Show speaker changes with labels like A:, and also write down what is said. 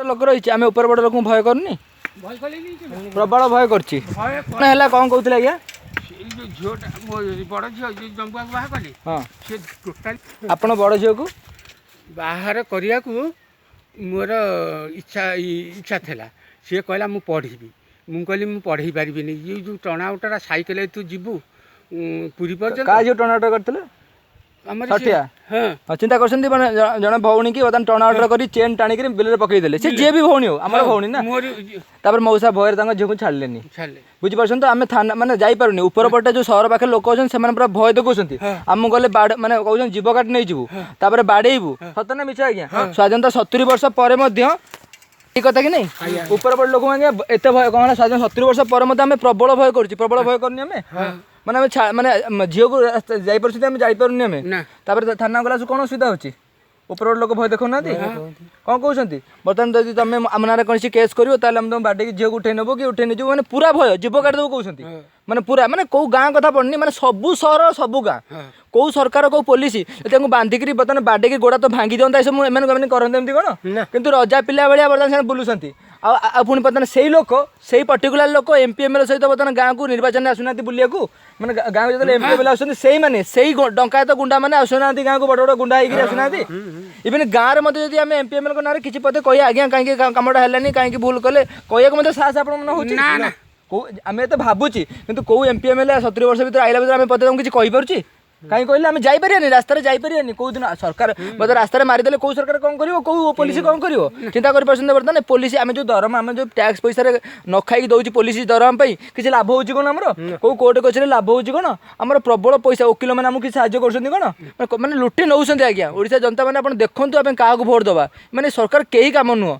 A: ଲୋକ ରହିଛି, ଆମେ ଉପର ବଡ଼ ଲୋକଙ୍କୁ ଭୟ କରୁନି?
B: ଭୟ କଲେନି କି?
A: ପ୍ରବଳ ଭୟ କରୁଛି।
B: ଭୟ।
A: କଣ ହେଲା, କ'ଣ କହୁଥିଲେ ଆଜ୍ଞା?
B: ସେଇ ଯୋଉ ଝିଅଟା, ମୋ ବଡ଼ ଝିଅ ଯୋଉ ଜମ୍ବୁଆକୁ ବାହା କଲି, ସେ ଟୋଟାଲି
A: ଆପଣ ବଡ଼ ଝିଅକୁ
B: ବାହାର କରିବାକୁ ମୋର ଇଚ୍ଛା ଥିଲା। ସିଏ କହିଲା, ମୁଁ ପଢ଼ିବି। ମୁଁ କହିଲି, ମୁଁ ପଢ଼େଇ ପାରିବିନି। ଇଏ ଯୋଉ ଟଣା ଓଟରା ସାଇକେଲରେ ତୁ ଯିବୁ ପୁରୀ ପର୍ଯ୍ୟନ୍ତ।
A: କାହା ଝିଅ ଟଣା ଓଟରା କରିଥିଲେ?
B: ଆମର
A: ଷଠିଆ?
B: ହଁ।
A: ହଁ, ଚିନ୍ତା କରୁଛନ୍ତି, ମାନେ ଜଣେ ଭଉଣୀ କି ବର୍ତ୍ତମାନ ଟଣା ଓଟରା କରି ଚେନ୍ ଟାଣିକିରି ବିଲରେ ପକେଇଦେଲେ। ସେ ଯିଏ ବି ଭଉଣୀ ହଉ, ଆମର ଭଉଣୀ ନା।
B: ମୋର।
A: ତାପରେ ମଉସା ଭୟରେ ତାଙ୍କ ଝିଅକୁ ଛାଡ଼ିଲେନି।
B: ଛାଡ଼ିଲେ।
A: ବୁଝିପାରୁଛନ୍ତି ତ? ଆମେ ଥାନା ମାନେ ଯାଇପାରୁନି। ଉପର ପଟେ ଯୋଉ ସହର ପାଖରେ ଲୋକ ଅଛନ୍ତି, ସେମାନେ ପୁରା ଭୟ ଦେଖାଉଛନ୍ତି। ଆମକୁ ଗଲେ ବାଡ଼ ମାନେ କହୁଛନ୍ତି, ଜୀବ କାଟି ନେଇଯିବୁ, ତାପରେ ବାଡ଼େଇବୁ। ସତ ନା ମିଛ ଆଜ୍ଞା? ସ୍ୱାଧୀନତା 70 ବର୍ଷ ପରେ ମଧ୍ୟ ଏ କଥା କି ନାଇଁ? ଉପର ପଟେ ଲୋକଙ୍କୁ ଆଜ୍ଞା ଏତେ ଭୟ କଣ ହେଲା? ସ୍ୱାଧୀନ 70 ବର୍ଷ ପରେ ମଧ୍ୟ ଆମେ ପ୍ରବଳ ଭୟ କରୁଛୁ। ପ୍ରବଳ ଭୟ କରୁନି ଆମେ? ମାନେ ଆମେ ମାନେ ଝିଅକୁ ଯାଇପାରୁଛନ୍ତି, ଆମେ ଯାଇପାରୁନି ଆମେ।
B: ନା।
A: ତାପରେ ଥାନା ଗଲା କଣ ଅସୁବିଧା ହେଉଛି? ଉପର ପଟେ ଲୋକ ଭୟ ଦେଖାଉନାହାନ୍ତି? କ'ଣ କହୁଛନ୍ତି? ବର୍ତ୍ତମାନ ଯଦି ତମେ ଆମ ନାଁରେ କୌଣସି କେସ୍ କରିବ, ତାହେଲେ ଆମେ ତମ ବାଡ଼େଇକି ଝିଅକୁ ଉଠେଇ ନେବୁ କି ଉଠେଇ ନେଇଯିବୁ। ମାନେ ପୁରା ଭୟ, ଜୀବ କାଟିଦେବୁ କହୁଛନ୍ତି। ମାନେ ପୁରା ମାନେ କୋଉ ଗାଁ କଥା ପଡ଼ୁନି, ମାନେ ସବୁ ସହର, ସବୁ ଗାଁ। କୋଉ ସରକାର, କୋଉ ପୋଲିସ ଯଦି ତାଙ୍କୁ ବାନ୍ଧିକିରି ବର୍ତ୍ତମାନ ବାଡ଼େଇକି ଗୋଡ଼ ତ ଭାଙ୍ଗି ଦିଅନ୍ତା, ଏସବୁ ଏମାନେ କରନ୍ତେ ଏମିତି କ'ଣ? କିନ୍ତୁ ରଜା ପିଲା ଭଳିଆ ବର୍ତ୍ତମାନ ସେମାନେ ବୁଲୁଛନ୍ତି। ଆଉ ପୁଣି ବର୍ତ୍ତମାନ ସେଇ ଲୋକ, ସେଇ ପର୍ଟିକୁଲାର ଲୋକ ଏମ୍ପି, ଏମ୍ଏଲ୍ଏ ସହିତ ବର୍ତ୍ତମାନ ଗାଁକୁ ନିର୍ବାଚନରେ ଆସୁନାହାନ୍ତି ବୁଲିବାକୁ? ମାନେ ଗାଁକୁ ଯେତେବେଳେ ଏମ୍ପି, ଏମ୍ଏଲ୍ଏ ଆସୁଛନ୍ତି, ସେଇମାନେ ସେଇ ଡଙ୍କାୟତ ଗୁଣ୍ଡା ମାନେ ଆସୁନାହାନ୍ତି ଗାଁକୁ? ବଡ଼ ବଡ଼ ଗୁଣ୍ଡା ହେଇକିରି ଆସୁନାହାନ୍ତି? ଇଭେନ୍ ଗାଁରେ ମଧ୍ୟ ଯଦି ଆମେ ଏମ୍ପି, ଏମ୍ଏଲ୍ଏଙ୍କ ନାଁରେ କିଛି ପଦେ କହିବା, ଆଜ୍ଞା କାହିଁକି କାମଟା ହେଲାନି, କାହିଁକି ଭୁଲ କଲେ, କହିବାକୁ ମଧ୍ୟ ସାହସ ଆପଣଙ୍କ ମନେ ହେଉଛି?
B: ନା, ନା।
A: କୋଉ ଆମେ ଏତେ ଭାବୁଛି, କିନ୍ତୁ କୋଉ ଏମ୍ପି, ଏମ୍ଏଲ୍ଏ 70 ବର୍ଷ ଭିତରେ ଆଇଲା ଭିତରେ ଆମେ ପଦେ ତାଙ୍କୁ କିଛି କହିପାରୁଛି? କାହିଁ କହିଲେ ଆମେ ଯାଇପାରିବାନି, ରାସ୍ତାରେ ଯାଇପାରିବାନି। କୋଉ ଦିନ ସରକାର ବୋଧେ ରାସ୍ତାରେ ମାରିଦେଲେ କୋଉ ସରକାର କ'ଣ କରିବ, କୋଉ ପୋଲିସ କ'ଣ କରିବ, ଚିନ୍ତା କରିପାରୁଛନ୍ତି? ବର୍ତ୍ତମାନ ପୋଲିସ ଆମେ ଯୋଉ ଦରମା, ଆମେ ଯୋଉ ଟ୍ୟାକ୍ସ ପଇସାରେ ନ ଖାଇକି ଦଉଛି ପୋଲିସ ଦରମା ପାଇଁ, କିଛି ଲାଭ ହେଉଛି କ'ଣ ଆମର? କୋଉ କୋର୍ଟ କଚେରୀରେ ଲାଭ ହେଉଛି କ'ଣ ଆମର? ପ୍ରବଳ ପଇସା, ଓକିଲ ମାନେ ଆମକୁ କିଛି ସାହାଯ୍ୟ କରୁଛନ୍ତି କ'ଣ? ମାନେ ଲୁଟି ନେଉଛନ୍ତି ଆଜ୍ଞା। ଓଡ଼ିଶା ଜନତା ମାନେ ଆପଣ ଦେଖନ୍ତୁ, ଆମେ କାହାକୁ ଭୋଟ ଦେବା? ମାନେ ସରକାର କେହି କାମ ନୁହଁ।